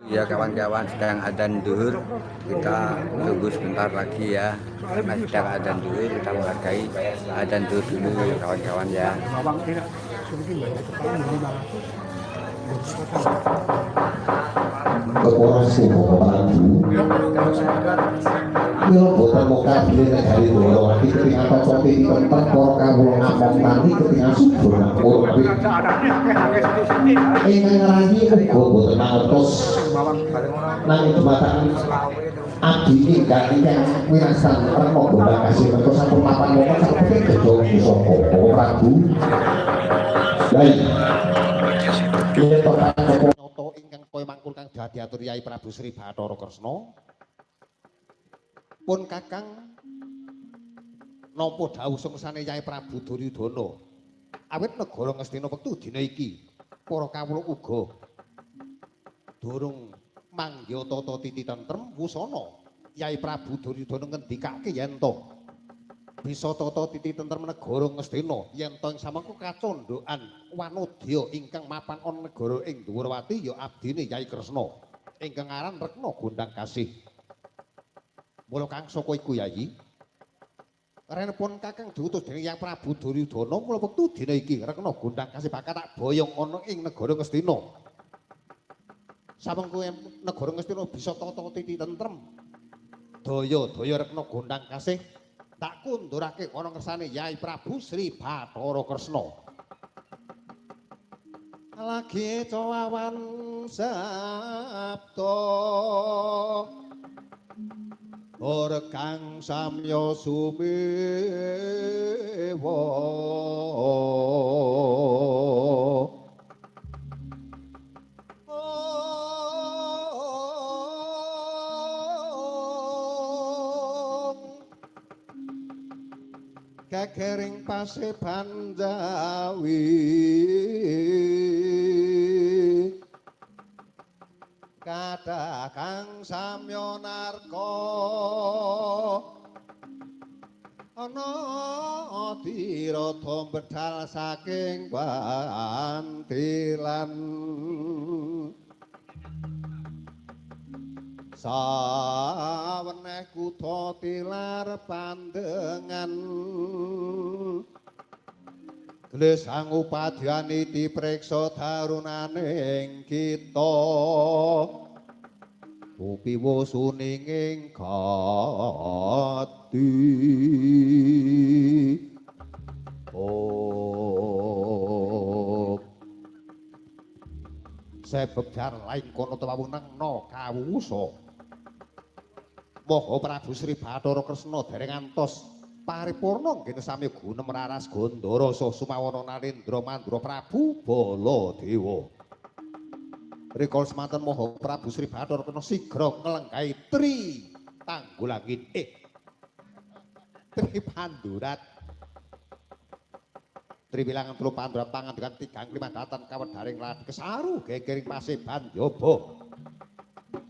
Ya kawan-kawan, sedang adzan duhur, kita tunggu sebentar lagi ya. Karena sedang adzan duhur, kita menghargai adzan duhur dulu ya kawan-kawan ya. Mila boten mokal bilih negari Dwarawati ketingal tata titi tentrem para kawula ngamong tani ketingal subur makmur. Ingkang ngrangi uga boten mangertos nanging dumateng abdi ingkang ingkang winasan Rekna Gondang Kasih menika sampun mapan wonten saking gedhong pusaka Bapak Prabu. Yai. Yen to panapa nyata ingkang kaya mangkun kang dadi atur Yai Prabu Sri Bathara Kresna. Pun Kakang nampa dawuh sungsane Yai Prabu Duryudana. Awit negara Ngastina wektu dina iki para kawula uga durung mangya tata titi tentrem wusana Yai Prabu Duryudana ngendikake yen to bisa tata titi tentrem negara Ngastina yen to ing samangka kacandhakan wanodya ingkang mapan ana negara ing Dwarawati ya abdine Yai Kresna ingkang aran Rekna Gondang Kasih. Mula kang saka iku Yayi renpun Kakang diutus dening Yang Prabu Duryudana mula wektu dina iki Rekna Gondang Kasih bakal tak boyong ana ing negara Ngastina. Samengko negara Ngastina bisa tata titi tentrem. Daya-daya Rekna Gondang Kasih tak kundurake ana ngersane Yai Prabu Sri Bathara Kresna. Lagi cawawan sabda ora kang samya sumewa gegering paseban Jawi kathah kang samya narka ana tirada bedal saking bantilan saweneh kutha tilar pandengan glesang upadyan dipriksa darunaning kita upiwo suninging gati. Oh sebab lain kono tawung nengna kawusa Maha Prabu Sri Bathara Kresna dereng ngantos paripurna nggih sami gunem raras Gandhara saha Sumawana Narendra Mandura Prabu Baladewa. Rikala semanten Maha Prabu Sri Bathara Kresna sigra nglenggahi tri tanggulangin tri pandurat tri wilangan telu pandurat pangandikan tigang lima datan kawedharing lad kesaru gegering paseban jaba.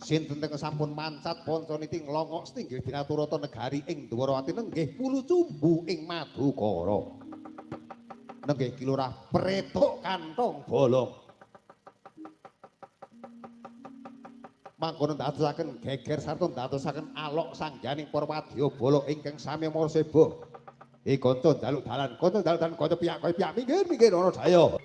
Sinten ingkang sampun mancat pancaniti nglongok setinggil binaturata negari ing Dwarawati nenggih pulu cumbu ing Madukara. Nenggih kilurah pretuk kantong bolong. Mangkono ndadosaken geger sarta ndadosaken alok sangganing para wadyabala ingkang sami marseba. Kanca njaluk dalan, kanca njaluk dalan, kanca piyak kaya piyak minggir minggir ana daya.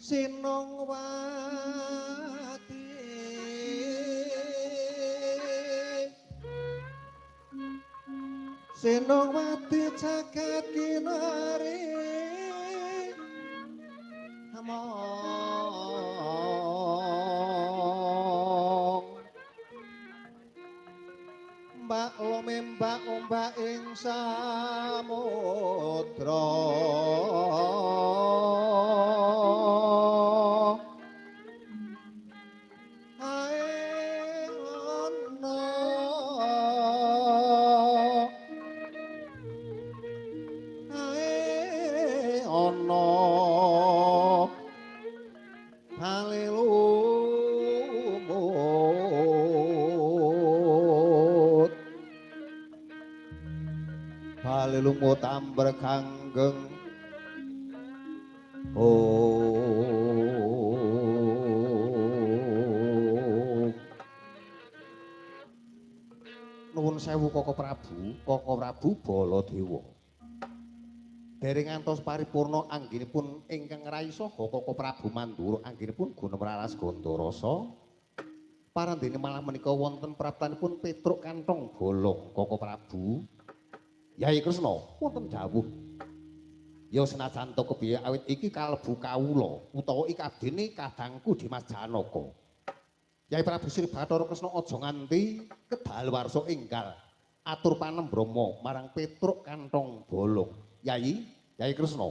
Sinongwati Sinongwati jagat kinari among Mbak lumembak ombak ing samudra ae ana ae ana Lumut amber kanggeng oh. Nuwun sewu Koko Prabu, Koko Prabu Baladewa. Dereng ngantos paripurna anggenipun ingkang ngrai saha Koko Prabu Mandura anggenipun Gunemraras Gandarasa. Parandene malah menika wonten praptanipun Petruk Kantong Bolong Koko Prabu. Yai Kresna wonten dawuh. Ya senajan to kepiye awit iki kalebu kawula utawa iki abdine kadangku Dimas Janaka. Yai Prabu Sri Bathara Kresna aja nganti kedaluwarsa enggal atur panembrama marang Petruk Kantong Bolong. Yai, Yai Kresna.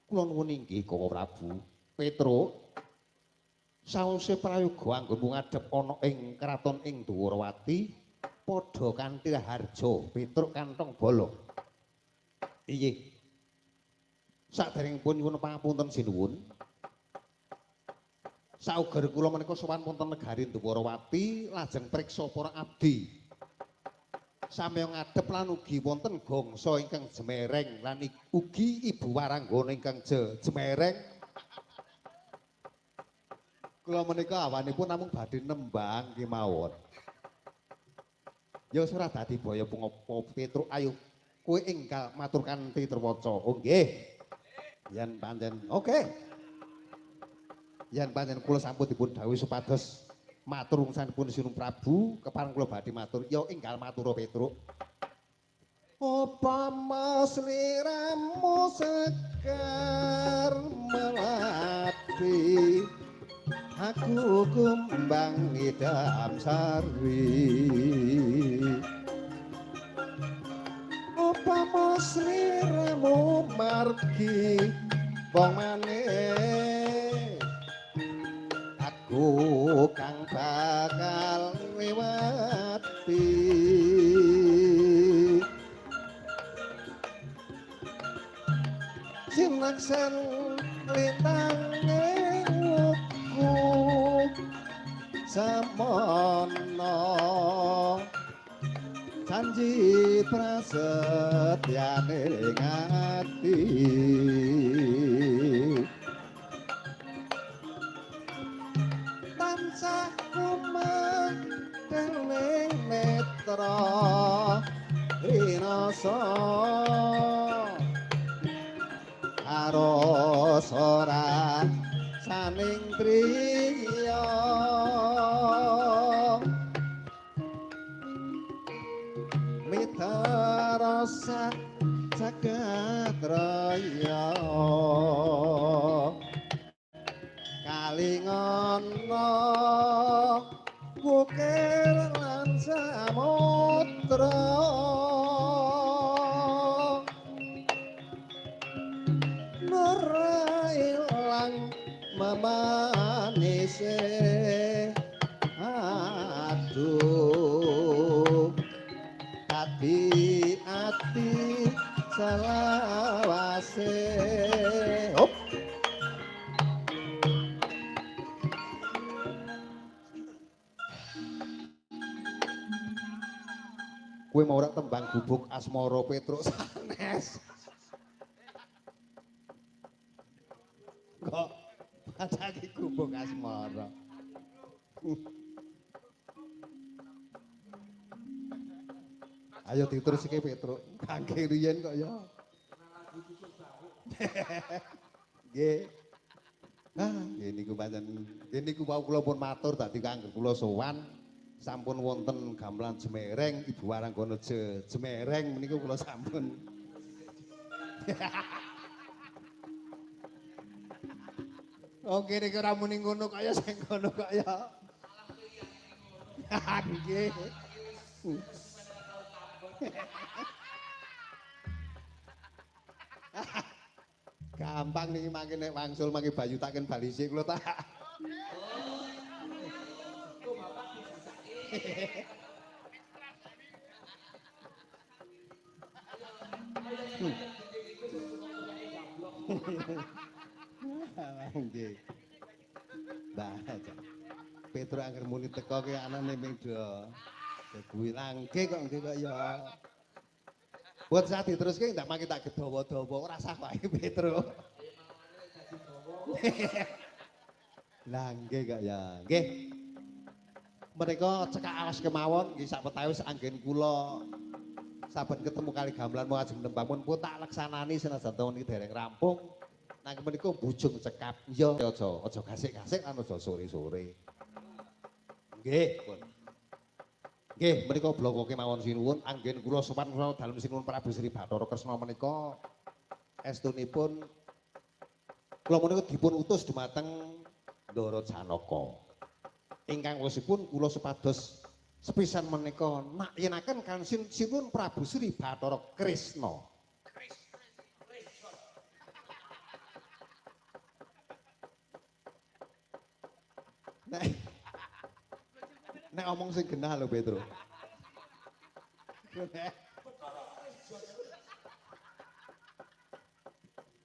Kula nuwun inggih Koko Prabu. Petruk sawise prayoga anggonmu ngadhep ana ing kraton ing Dwarawati padha kanthi harja Petruk Kantong Bolong. Inggih. Saderengipun nyuwun pangapunten sinuwun. Sauger kula menika sowan wonten negari Dwarawati lajeng priksa para abdi. Samya ngadhep lan ugi wonten gangsa ingkang jemereng lan ugi Ibu Waranggana ingkang jemereng. Kula menika awanipun namung badhe nembang kemawon. Ya ora dadi baya punapa Petruk ayo kowe enggal matur kanthi terwaca. Oh nggih. Yen pancen oke. Yen pancen kula sampun dipun dawuhi supados matur wungsanipun Sinun Prabu kepareng kula badhe matur ya enggal matur Petruk. Upama sliramu sekar melati aku kumbang idam sari. Upama sliramu margi wong maneh aku kang bakal ngliwati. Sinaksen lintange samono janji prasetyane ati tansah kumandheng netra rinasa karo ora saning triya mitra jagat raya kalingono wukir lan samudra nora ilang memanise aduh ati ati selawase. Hop. Kowe mau ora tembang gubuk asmara Petruk sanes. Kok bacake gubuk asmara. Ayo diteruske Petruk. Kangge riyen kok ya. Nggih. Ah, nggih niku pancen nggih niku wau kula pun matur dadi kangge kula sowan sampun wonten gamelan jemereng Ibu Waranggana jemereng menika kula sampun. Oke niki ora muni ngono kaya sing ngono kaya. Nggih. Gampang niki mangke nek wangsul mangke Bayu taken bali sik kula tak. Nggih. Mbah. Petro angger muni teko ki anane ping do kuwi langke kok nggih kok ya. Buat saat diteruske ndak mangke tak gedawa-dawa ora sah wae Petro. Lah nggih kok ya. Nggih. Mereka cekak awas kemawon nggih sawetawis anggen kula saben ketemu kali gamelan mau ajeng nembang pun tak leksanani senajan to niki dereng rampung. Nanging menika bujung cekap. Ya aja aja gasik-gasik lan aja sore-sore. Nggih, pun. Nggih, menika bloko kemawon sinuwun anggen kula sowan kula dalem sinuwun Prabu Sri Bathara Kresna menika estunipun kula menika dipun utus dumateng Ndara Janaka. Ingkang wosipun kula supados sepisan menika nakyenaken kan sinuwun Prabu Sri Bathara Kresna. Nek omong sing genah lho Petro.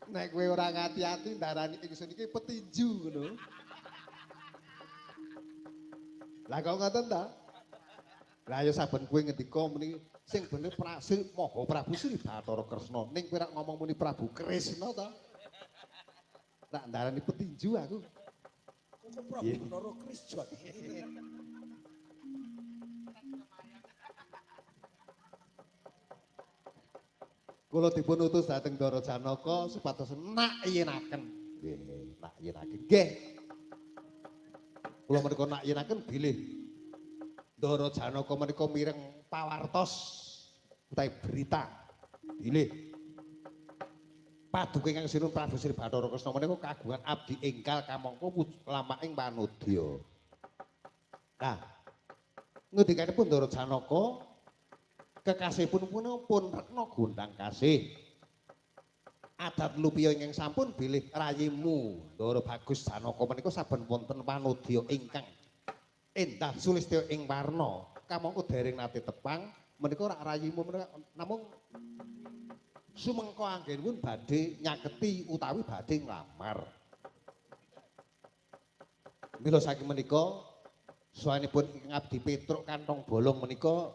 Nek kowe ora ngati-ati ndarani ingsun iki petinju ngono. Lah kok ngoten ta? Lah ya saben kowe ngendika muni sing bener Prasri Maha Prabu Sri Bathara Kresna. Ning kowe rak ngomong muni Prabu Kresna ta? Tak ndarani petinju aku. Prabu Bathara Kresna. Kula dipun utus dhateng Ndara Janaka supados nakyenaken. Nggih, nakyenaken. Nggih. Kula menika nakyenaken bilih Ndara Janaka menika mireng pawartos utawi berita bilih paduka ingkang sinuwun Prabu Sri Bathara Kresna menika kagungan abdi enggal kamangka lamaking panudya. Nah, ngendikanipun Ndara Janaka kekasihipun pun Rekna Gondang Kasih. Adat lupiya ingkang sampun bilih rayimu Ndara Bagus Janaka menika saben wonten panudya ingkang endah sulistya ing warna kamangka dereng nate tepang menika rak rayimu menika namung sumengko anggenipun badhe nyaketi utawi badhe nglamar. Mila saking menika sawanipun ingkang abdi Petruk kantong bolong menika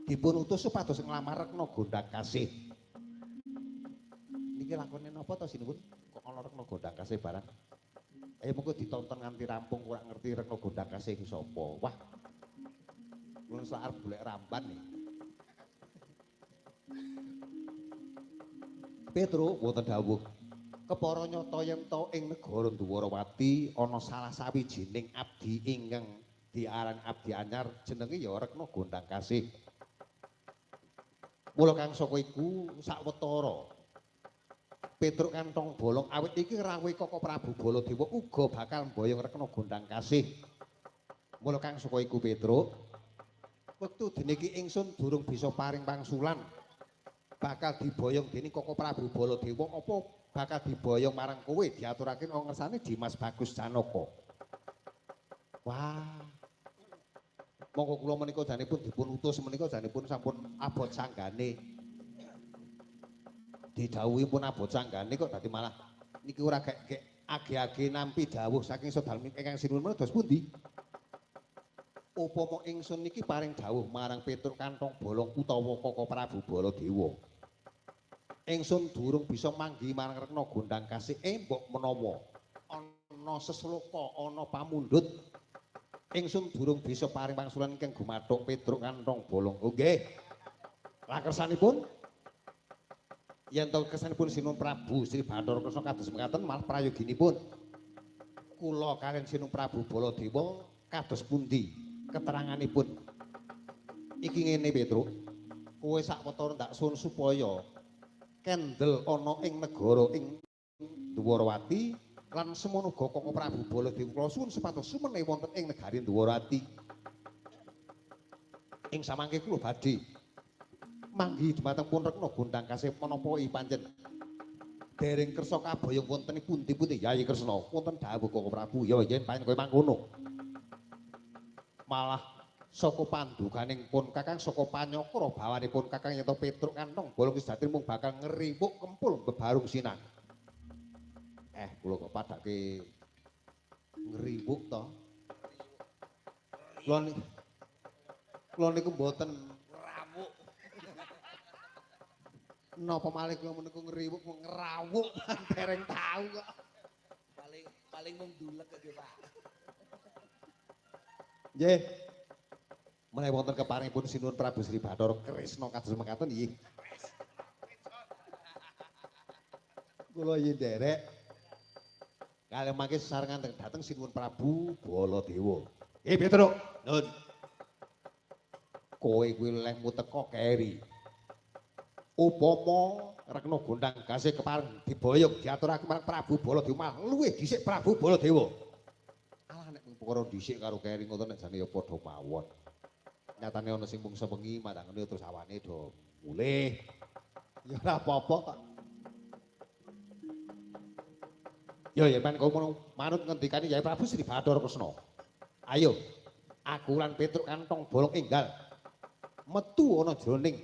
dipun utus supados nglamar Rekna Gondang Kasih. Niki lakone napa to sinuwun? Kok ana Rekna Gondang Kasih barang? Mengko ditonton nganti rampung ora ngerti Rekna Gondang Kasih iki sapa. Wah. Kula sak arep golek ramban nih. Petro wonten dawuh. Kepara nyata yen to ing negara Dwarawati ana salah sawijining abdi ingkang diarani abdi anyar jenenge ya Rekna Gondang Kasih. Mula kang saka iku sawetara Petruk kantong bolong awit iki rawuhe Koko Prabu Baladewa uga bakal mboyong Rekna Gondang Kasih. Mula kang saka iku Petruk wektu dene iki ingsun durung bisa paring pangsulan bakal diboyong dening Koko Prabu Baladewa apa bakal diboyong marang kowe diaturake nang ngersane Dimas Bagus Janaka. Wah. Monggo kula menika janipun dipun utus menika janipun sampun abot sanggane. Didhawuhi pun abot sanggane kok dadi malah niki ora gek age-age nampi dawuh saking sadalem ingkang sinuwun menika dos pundi? Upama ingsun niki paring dawuh marang Petruk kantong bolong utawa Koko Prabu Baladewa. Ingsun durung bisa manggihi marang Rekna Gondang Kasih mbok menawa ana sesloka ana pamundhut ingsun durung bisa paring pangsulan ingkang gumathuk Petruk kantong bolong. Oh nggih. Lah kersanipun Yen to kesanipun Sinuwun Prabu Sri Bathara Kresna kados mekaten malah prayoginipun. Kula kaliyan Sinuwun Prabu Baladewa kados pundi keteranganipun? Iki ngene Petruk, kowe sak wetara ndak suwun supaya kendel ana ing negara ing Dwarawati lan semono uga Koko Prabu Baladewa kula suwun supados sumene wonten ing negari Dwarawati. Ing samangke kula badhe manggihi dumateng pun Rekna Gondang Kasih menapa pancen dereng kersa kaboyong wonten pundi-pundi Yayi Kresna wonten dawuh Koko Prabu ya yen pancen kowe mangkono. Malah saka pandukaning pun Kakang saka panyakra bawanipun Kakang yen to Petruk kantong bolong sejati mung bakal ngriwuk kempul bebarung sinang. Kula kok padake ngriwuk to. Kula niku mboten ngrawuk. Napa malih kula meniku ngriwuk mung ngrawuk dereng tau kok. Paling paling mung ndulek nggih, Pak. Nggih. Menawi wonten keparingipun Sinuwun Prabu Sri Bathara Kresna kados mekaten nggih. Kula yen nderek kalih mangke sesarengan dhateng Sinuwun Prabu Baladewa. Nggih, Petruk. Nun. Kowe kuwi lehmu teka keri. Upama Rekna Gondang Gasih kepareng diboyong diaturake marang Prabu Baladewa malah luwih dhisik Prabu Baladewa. Alah nek perkara dhisik karo keri ngoten nek jane ya padha mawon. Nyatane ana sing mung sewengi matangene terus awane do mulih. Ya ora apa-apa kok. Ya ya men kowe manut ngendikane Yai Prabu Sri Bathara Kresna. Ayo, aku lan Petruk kantong bolong enggal metu ana jroning